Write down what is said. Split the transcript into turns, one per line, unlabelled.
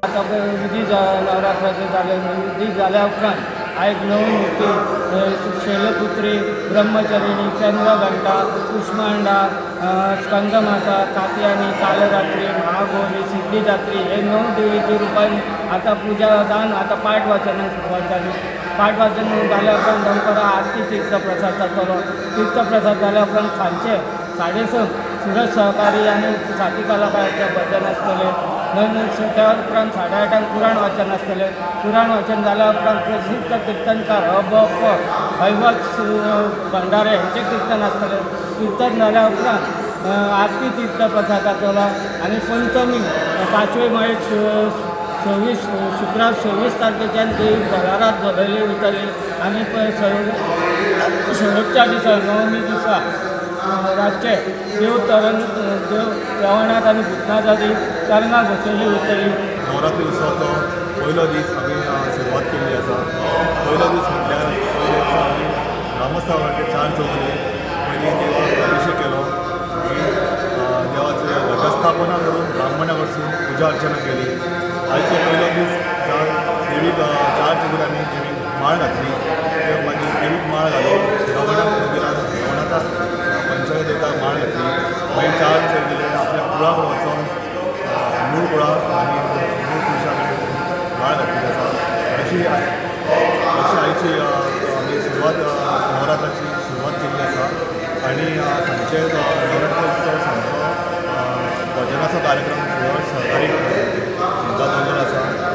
आतां विधी नवरात्राचे जाले, विधी जाल्या उपरांत आयज नवी मूर्ती शैलपुत्री, ब्रह्मचारिणी, चंद्रघंटा, कुष्मांडा, स्कंदमाता, कात्यायनी, कालरात्री, महागौरी, सिद्धिदात्री हे 9 देवीची रुपान आतां पुजा दान आतां पाठ वाचनाक सुरवात जाली. पाठ वाचन जाल्या उपरांत दनपरां आरती तीर्थप्रसाद जातलो. तीर्थप्रसाद जाल्या उपरांत सांजचे 6:30 सुरज सहकारी आनी साथी कलाकाराचें भजन आसतलें. त्या उपरांत 8:30 पुराण वाचन आसतलें. पुराण वाचन जाल्या उपरांत प्रसिद्ध कीर्तनकार अ ब प हैवत भंडारे हेंचें कीर्तन आसतलें. कीर्तन जाल्या उपरांत आरती तीर्थप्रसाद जातलो आनी पंचमी पांचवे माळेक 26 शुक्रार 26 तारखेच्यान देवी भरारात बदलली वयतली आनी शेवटच्या दिसा नवमी दिसा रातचे देव तरंग देव देवणात आनी भूतनाथाची तरंगां बसयली वयतली.
नवरात्री उत्सवाचो पयलो दीस आमी सुरवात केल्ली आसा. पयलो दीस म्हटल्यार पयले दिसा आमी ग्रामस्थावाचे 4 चौगुले पयलीं देवाक अभिशेक केलो, मागीर देवाची घटस्थापना करून ब्राह्मणा कडसून पुजा अर्चना केली. आयचो पयलो दीस देवीक 4 चौगुल्यांनी देवीक माळ घातली, मागीर देवीक माळ घालो, रवणाक मंदिरान रवणाथाक पंचायत देवताक माळ घातली, मागीर 4 चौगुले आपल्या कुळाक वचोन मूळ कुळाक आनी मूळ पुरुशा कडेन माळ घातलेली आसा. अशी अशी आयची आमी सुरवात नवरात्राची